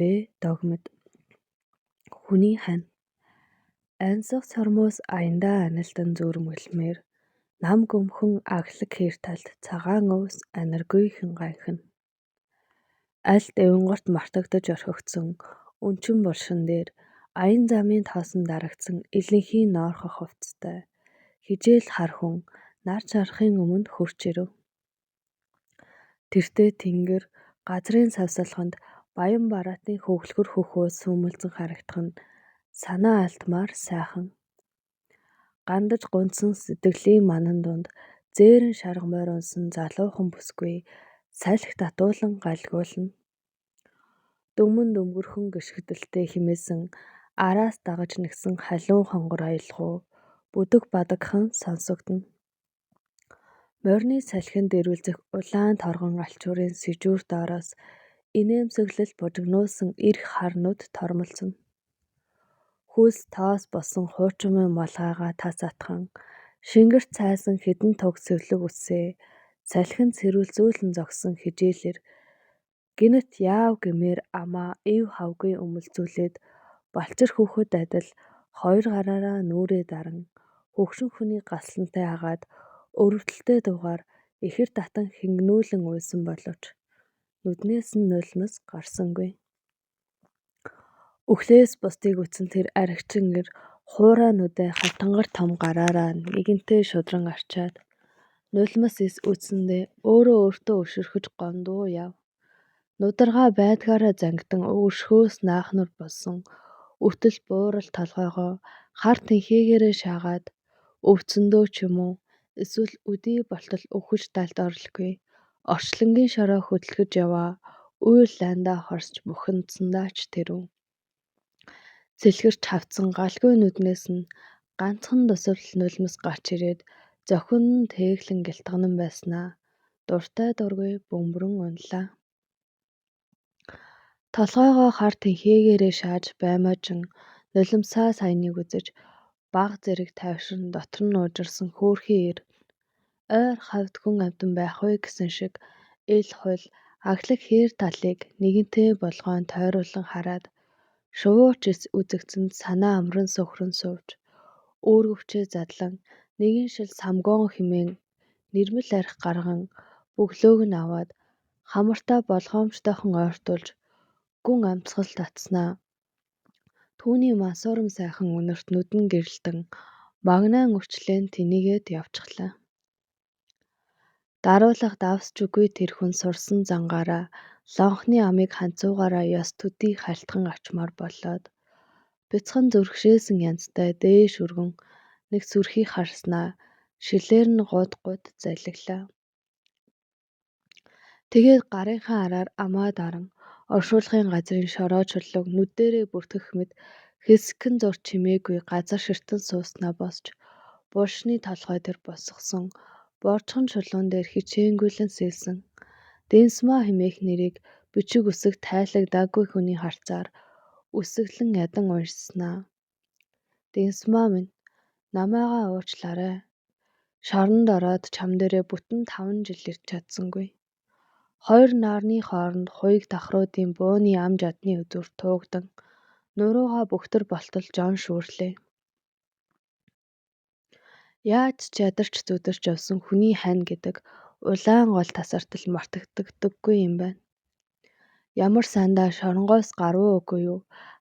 Б. Догмэд. Хүний хань. Ансгах сормуус аяндаа анилдан зүүрмэглэмээр нам гүмхэн аглаг хээр талд цагаан өвс аниргүйхэн ганхина. Аль дэвэнгарт мартагдаж орхигдсон өнчин булшин дээр аян замын тоосон дарагдсан элэнхийн ноорхох хувцастай хижээл хар хүн нар чарахын өмнө хөрч ирэв. Тэртээ тэнгэр газрын савсалганд Баян бараатын хөглөхөр хөхөө сүүмэлзэн харагдах нь санаа алдмаар сайхан. Гандаж гуньсан сэтгэлийн манан дунд зээрэн шарга морь унсан залуухан бүсгүй салхи татуулан галгиулна. Дүмэн дүмгэрхэн гишгэдэлтэй химээсэн араас дагаж нигсэн халиун хонгор аялгау бүдэг бадагхан сонсогдоно. Морины салхинд дэрвэлзэх улаан торгон алчуурын сэжүүр доороос инээмсэглэл бужигнуулсан эрх хар нүд тормолзоно. Хөлс тоос болсон хуучмын малгайгаа тас атхан шингэрч цайлсан хэдэн туг сэвлэг үсээ салхинд сэрүүлзүүлэн зогссон хичээлэр гэнэт яав гэмээр амаа эв хавгүй өмөлзүүлээд балчир хүүхэд адил хоёр гараараа нүүрээ даран хөгшин хүний гаслантай агаад өрөвдөлтэй дуугаар ихэр татан хингэнүүлэн уйлсан боловч нүднээс нь нулимс гарсангүй. Үхлээс бусдыг үзсэн тэр архичин эр хуурай нүдээ халтангар том гараараа нэгэнтээ шудран арчаад нулимс эс үзсэндээ өөрөө өөртөө өшөрхөж гомдов уу яв. Нударгаа байдгаараа зангидан өвөршхөөс наахнар болсон үтэл буурал толгойгоо хар тэнхээгээрээ шаагаад өвдсөндөө ч юм уу эсвэл өдий болтол үхэж далд орлогүй орчлонгийн шороо хөдөлгөж яваа уйл лаандаа хорсож бухимдсандаа ч тэрүү. Цэлгэрч хавдсан галгүй нүднээс нь ганцхан дусавлал нулимс гарч ирээд зохинд нь тээглэн гялтганан байснаа дуртай дургүй бөмбөрөн уналаа. Толгойгоо хар тэнхээгээрээ шааж баймаажин нулимсаа саяныг үзэж бага зэрэг тайвшран дотор нь уужирсан хөөрхий эр ойр хавьд хүн амьтан байх вэ гэсэн шиг ил хуль аглаг хээр талыг нэгэнтээ болгоон тойруулан хараад шувууч эс үзэгдсэнд санаа амран сөхрөн сууж үүргэвчээ задлан нэгэн шил самгоон хэмээн нэрмэл архи гарган бөглөөг нь аваад хамартаа болгоомжтойхон ойртуулж гүн амьсгал татснаа түүний мансуурам сайхан үнэрт нүдэн гэрэлтэн магнаан үрчлэн тэнийгээд явчихлаа. Даруулах давсч үгүй тэр хүн сурсан зангаараа лонхны амыг ханцуугаараа ёс төдий халтхан авчмаар болоод бяцхан зүрхшээсэн янзтай дээш өргөн нэг сүрхий харснаа шилээр нь гуд гуд залгилаа. Тэгээд гарынхаа араар амаа даран оршуулгын газрын шороо чулууг нүд дээрээ бүртгэх мэт хэсэгхэн зур чимээгүй газар ширтэн сууснаа босч булшны толгой дээр босгосон боржхон чулуун дээр хичээнгүйлэн сэлсэн Дэнсмаа хэмээх нэрийг бичиг үсэг тайлагдаагүй хүний харцаар үсэглэн ядан уншсанаа Дэнсмаа минь намайгаа уучлаарай. Шоронд ороод чам дээрээ бүтэн 5 жил ирж чадсангүй. Хоёр наарны хооронд хуйг тахруудын бууны ам жадны үзүүр туугдан нуруугаа бөхтөр болтол жон шүүрлээ. Яаж ч ядарч зүдэрч явсан хүний хань гэдэг улаан гол тасартал мартагддаггүй юм байна. Ямар сайндаа шоронгоос гарав уу үгүй юу?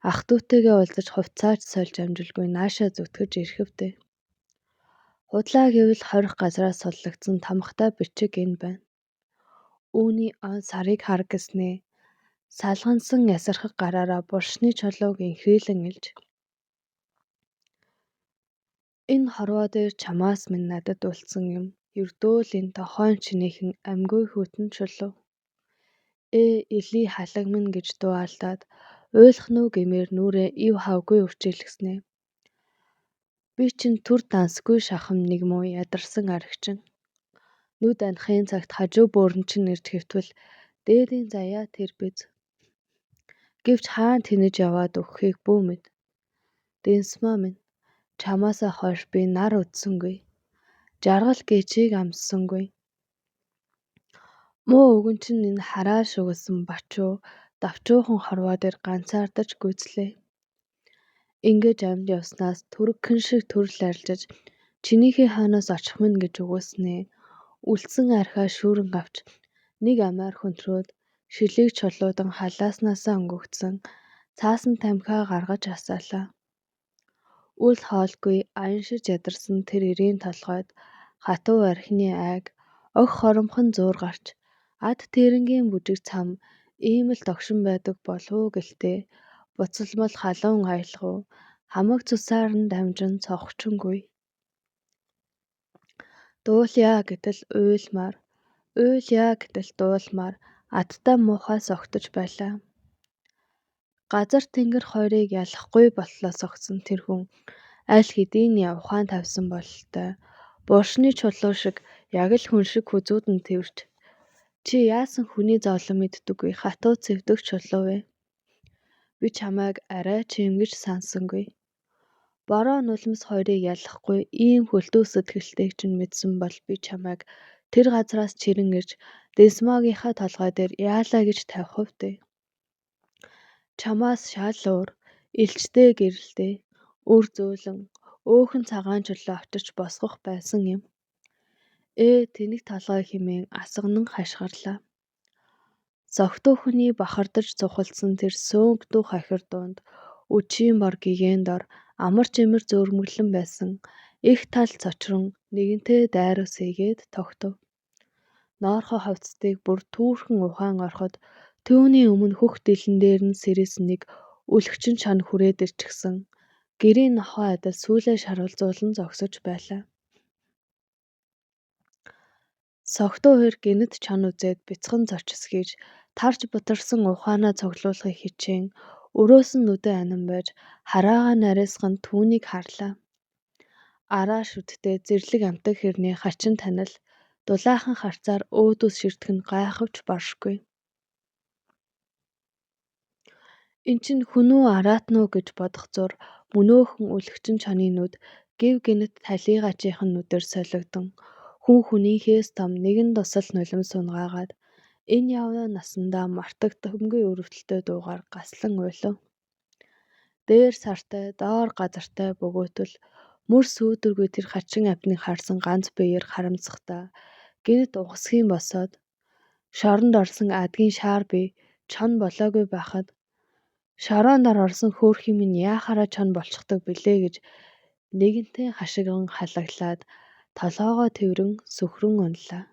Ах дүүтэйгээ уулзаж хувцаач сольж амжилгүй наашаа зүтгэж ирэх вдээ. Худлаа гэвэл хорих газраас суллагдсан тамхтай бичиг энэ байна. Үүний он сарыг хар гэснээ салгансан ясархаг гараараа булшны чулууг энхрийлэн илж Энэ хорвоо дээр чамаас минь надад үлдсэн юм ердөө л энэ тохойн чинээхэн амьгүй хүйтэн чулуу. Ээ элий халаг минь гэж дуу алдаад уйлах нь уу гэмээр нүрээ ив хавгүй үрчийлгэснэ. Би чинь түр дансгүй шахам нэг муу ядарсан архичин. Нүд анихын цагт хажуу бөөрөн чинь ирж хэвтвэл дээдийн заяа тэр биз. Гэвч хаана тэнэж яваад өгөхийг бүү мэд. Дэнсмаа минь чамаасаа хойш би нар үдсэнгүй. Жаргал гээчийг амссангүй. Муу үгэн чинь энэ хараа шүглэсэн бачуу Давчуухан хорвоо дээр ганцаардаж гүйцлээ. Ингэж амьд явснаас түрэгхэн шиг төрөл арилжиж чинийхээ хойноос очих минь гэж өгүүлснээ үлдсэн архиа шүүрэн авч нэг амиар хөнтрөөд шилийг чулуудан халааснаасаа өнгөгдсөн цаасан тамхиа гаргаж асаалаа. Үл хоолгүй аяншиж ядарсан тэр эрийн толгойд хатуу архины айг огт хоромхон зуур гарч ад тэрэнгийн бүжиг цам ийм л догшин байдаг болов уу гэлтээ буцалмал халуун аялгау хамаг цусаар нь дамжин цогчонгүй. Дуулъя гэтэл уйлмаар, уйлъя гэтэл дуулмаар адтай муухай согтож байлаа. Газар тэнгэр хоёрыг ялахгүй болтлоо согтсон тэр хүн аль хэдийн ухаан тавьсан бололтой булшны чулуу шиг яг л хүн шиг хүзүүд нь тэвэрч чи яасан хүний зовлон мэддэггүй хатуу цэвдэх чулуу вэ? Би чамайг арай ч юм гэж сансангүй. Бороо нулимс хоёрыг ялахгүй ийм хөлдөө сэтгэлтэйг чинь мэдсэн бол би чамайг тэр газраас чирэн ирж Дэнсмогийнхоо толгой дээр яалаа гэж тавих вэ дээ. Чамаас шал уур, илчтэй гэрэлтэй, үр зөөлөн, өөхөн цагаан чулуу авчирч босгох байсан юм. Ээ тэнэг толгой хэмээн асганан хашгирлаа. Согтуу хүний бахардаж цухалдсан тэр сөөмбдүү хахир дунд үдшийн бор гэгээн дор амар чимэр зөөрмөглөн байсан эх тал цочрон нэгэнтээ дайруу сийгээд тогтов. Ноорхоо хувцастыг бүр түүрхэн ухаан ороход түүний өмнө хөх дэлэн дээр нь сэрээсэн нэг өлөгчин чон хүрээд ирчихсэн. Гэрийн нохой адил сүүлээ шарвалзуулан зогсож байлаа. Согтуу хоёр гэнэт чон үзээд бяцхан цочис хийж тарж бутарсан ухаанаа цуглуулахыг хичээн өрөөс нь нүдэн анин байж хараагаа нарийсган түүнийг харлаа. Араа шүдтэй зэрлэг амьтан хэрний хачин танил дулаахан харцаар өөдөөс ширтэх нь гайхавч баршгүй. Эн чинь хүн үү араатан уу гэж бодох зуур мөнөөхөн өлөгчин чоны нүд гэв гэнэт талийгаачийнх нь нүдээр солигдон хүн хүнийхээс том нэгэн дусал нулимс унагаагаад энэ явна насандаа мартагдамгүй өрөвдөлтөй дуугаар гаслан уйлав. Дээр сартай, доор газартай бөгөөтөл мөр сүүдэргүй тэр хачин амьтныг харсан ганц биеэр харамсахдаа гэнэт угсхийн босоод шоронд орсон адгийн шаар бие чон болоогүй байхад шорон дор орсон хөөрхий минь яахаараа чон болчихдог билээ гэж нэгэнтээ хашгиран халаглаад толгойгоо тэврэн сөхрөн уналаа.